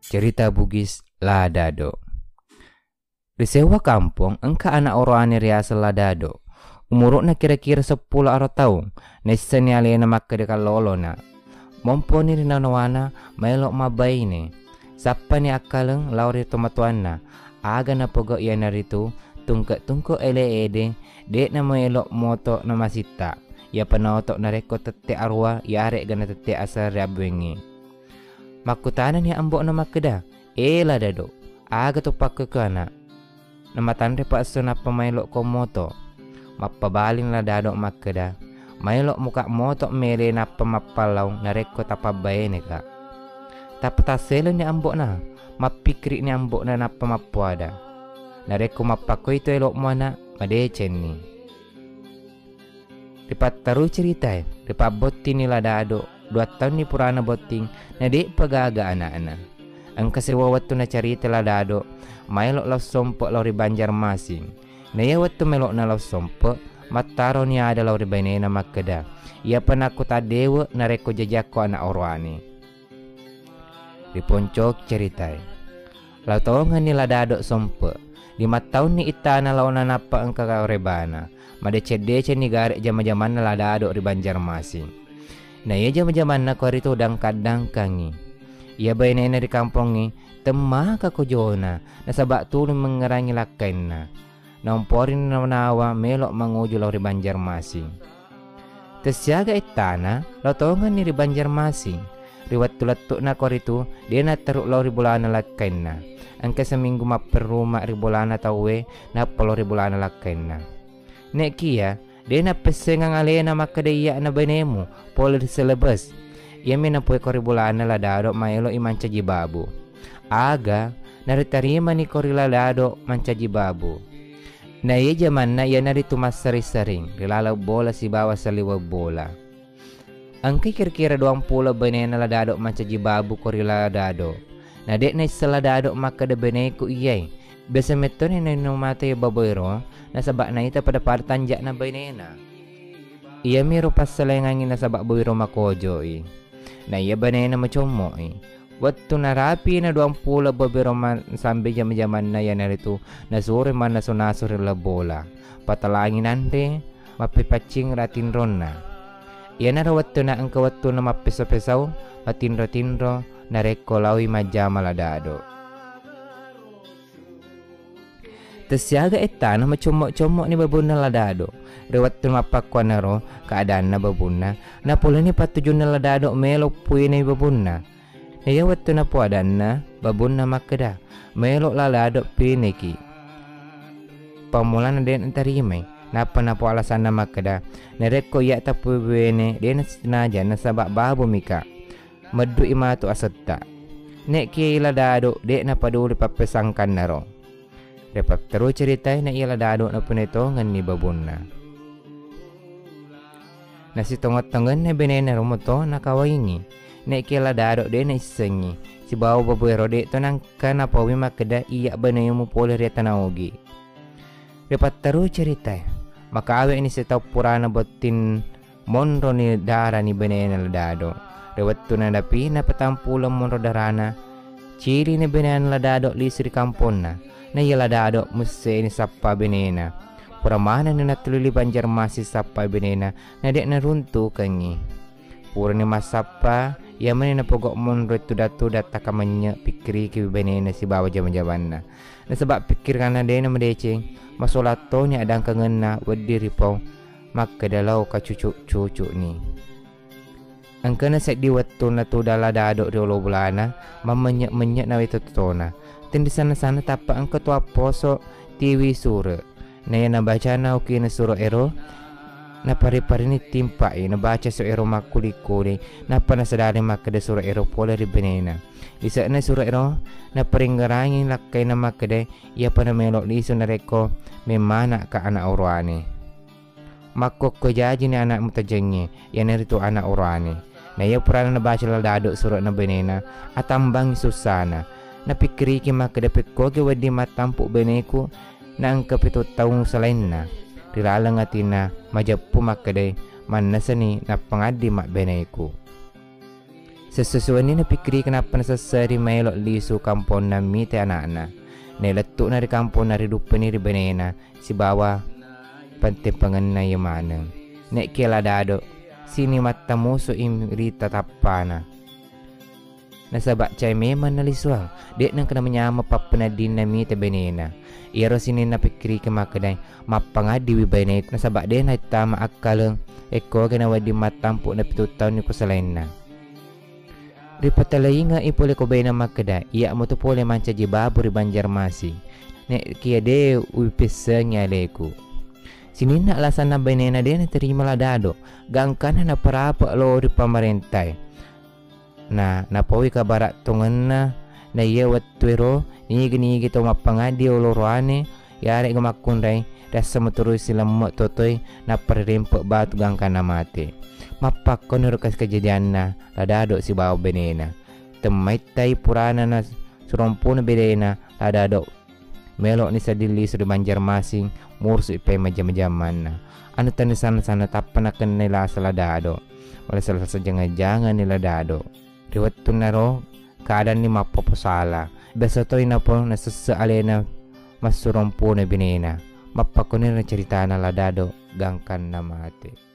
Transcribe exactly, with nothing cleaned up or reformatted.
Cerita Bugis La Dado. Ri sewwa kampong engka ana' oroane riaseng La Dado. Umuru'na kira-kira seppulo aro taung. Naissenni alena makkeda kallolona. Momponi ri nanawana maelo mabbaine. Sappani akkaleng lao ri tomatoanna. Aga napogau iyanaritu tungke-tungke ele ede, de'na maelo moto namasitta. Iyapa naoto narekko tette arua, iyare'ga natette aseng ri abbengnge. Makkutanani ambo'na makkeda, "E La Dado, aga to pakkekana?" Namatanre pa esso nappa maelo ko moto. Mappabaling La Dado makkeda, "Maelo muka moto mele nappa mappallau narekko tapabbaineka." Tappa tasseleni ambo'na, mappikkirikni ambo'na nappa mappoada, "Narekko mappakkoi to elo'mu ana', madecenni." Ripatterui ceritae, ripabbottingni La Dado, dua taunni purana botting, na de'pa gaga ana'na. Engka sewwa wettu nacarita La Dado, maelo lao sompe lao ri Banjarmasing. Naiya wettu melo'na lao sompe, mattaroni ada lao ri bainena makkeda, "Iyapa nakko taddewe narekko jajiakko ana' oroane." Riponcoki ceritae. Lao tongenni La Dado sompe. Lima taunni ittana laona nappa engka karebana. Madeceng-decenni gare jama-jamanna La Dado ri Banjarmasing. Naiya jama-jamanna koritu dangkang-dangkangngi. Iya bainena ri kampongnge temmaka kojona, nasaba tuli mengngerangi lakkainna. Naomporini nawa-nawa melo manguju lao ri Banjarmasing. Tessiaga ettana, lao tongenni ri Banjarmasing. Ri wettu lettu'na koritu, de natteru lao ri bolana lakkainna. Engka seminggu mapperruma ri bolana tauwe, nappa lao ri bolana lakkainna. Ne'kiya, de nappessengang alena makkeda iyya'na bainemu pole ri Selebes. Iyami napoiko ri bolana La Dado maeloi mancaji babu. Aga naritarimani ko ri La Dado mancaji babu. Naiya jamanna iyanaritu massering-sering ri laleng bola sibawa saliweng bola. Engkai kira-kira duampulo bainena La Dado mancaji babu ko ri La Dado. Na de naisseng La Dado makkeda baineku iyai. Biasa mettoni nainung mate baboero, nasaba naita pada-pada tanja'na bainena. Iyamiro passalengangngi nasaba baboero makojoi. Na iya bainena macommo'i. Wettu narapina duampulo baboero ma-, sambe jama-jamanna iyanaritu nasuroi mannasu-nasu ri laleng bola. Patalangi nanre, mappepaccing ra tinronna. Iyanaro wettuna engka wettuna mappeso-pesau, matinro-tinro, narekko laoi majjama La Dado. Tessiaga ettana macommo-commo'ni babunna La Dado. Ri wettu mappakkuannaro keadaanna babunna, napoleni pattujunna La Dado melo puinai babunna. Naiya wettu napoadanna, babunna makkeda, "Melo La Dado pineki." Pammulana de natarimai, nappa napoalasanna makkeda, "Narekko iya tapuwene, de nasinaja nasaba babumika. Meddui matu asetta." Ne'kiya La Dado de napaduli pappesangkannaro. Ripatterui ceritae na iya La Dado napunai tongenni babunna. Nasitongeng-tongenna benena romoto nakawaingi. Ne'kiya La Dado de naissengngi. Sibawa babuero de to nangka napaui makkeda iya benemu pole ri atana ogi. Ripatterui ceritae. Makawe'ni sitau purana botting monroni darani benena La Dado. Ri wettuna napina patampuleng monro darana, cilini benena La Dado lisu ri kamponna. Naiya La Dado musseni sappa benena. Pura manenni natulili Banjarmasin sappa benena, na de naruntukengngi. Purani massappa, iyamani napogau monro tudang-tudang takamennye pikkiriki benena sibawa jama-jamanna. Nasaba pikkiranna de namadeceng, masolang toni adangkangenna wedding ripau makkeda lao kacucu-cucuni. Engkana seddi wettunna tudang La Dado ri olo bolana, mammenye-menye nawai totona. Tenrisanna-sanna tappa engka to apposo tiwi sure. Naiya nabacana okina suro ero, napari-parini timpa'i, nabaca suro ero makkuli-kuli, nappa nasadari makkeda suro ero pole ri benena. Lise'na suro ero, naparingngerangi lakkaina makkeda, iyapa namelo lisu narekko memmana'ka ana' oroane. Makkokko jajini ana' mutajengnge, iyanaritu ana' oroane. Naiya purana nabaca La Dado suro'na benena, atambangngi sussana. Napikkiriki makkeda, pekkogi wedding mattampu beneku, naengka pitu taung salainna. Ri laleng atinna majeppu makkedai, mannasani nappangaddi mabbeneku. Sessesuwenni napikkiriki nappa nasesseri maelo lisu kamponna mite ana'na. Nailettu'na ri kamponna riduppeni ri benena sibawa pantempangenna iya maneng. Ne'kia La Dado, sini mattamusu i rita tappana. Nasaba cai memang nalisuang, de'na engka namanyameng pappeneddinna mita benena. Iyaro sininna pikkiriki makkedai, mappangaddiwi beneku, nasaba de naittama akkaleng, ekkoga nawedding mattampu napitu taunni ku salainna. Ripatalainga i pole ko bena makkeda, iya mutu pole mancaji babu ri Banjarmasin. Ne'kia de uwipessengi aleku. Sininna alasanna benena de naterima La Dado, gangkanna naparape lo ri pamarentai. Na napaui kabara tongenna, na iya wettuero nigi-nigi to mappangaddi oloroane, yaregga makkunrai, riasseng muturui silemme totoi, nappa rirempe batu gangkanna mate. Mappakkoniro kas-, kejadianna La Dado sibawa benena. Temmaittai purana na surompona benena La Dado. Melo'ni sedding lisu ri Banjarmasin, murusu'i paimajang-majammanna. Anu tanni sana-sana tappa nakennai lasa La Dado. Malasa-lasa jangeng-jangenni La Dado. Ri wettunnaro kadanni mappopo sala. Biasa toi napo nasesse alena massurompona benena. Mappakoniro ceritana La Dado gangkanna mate.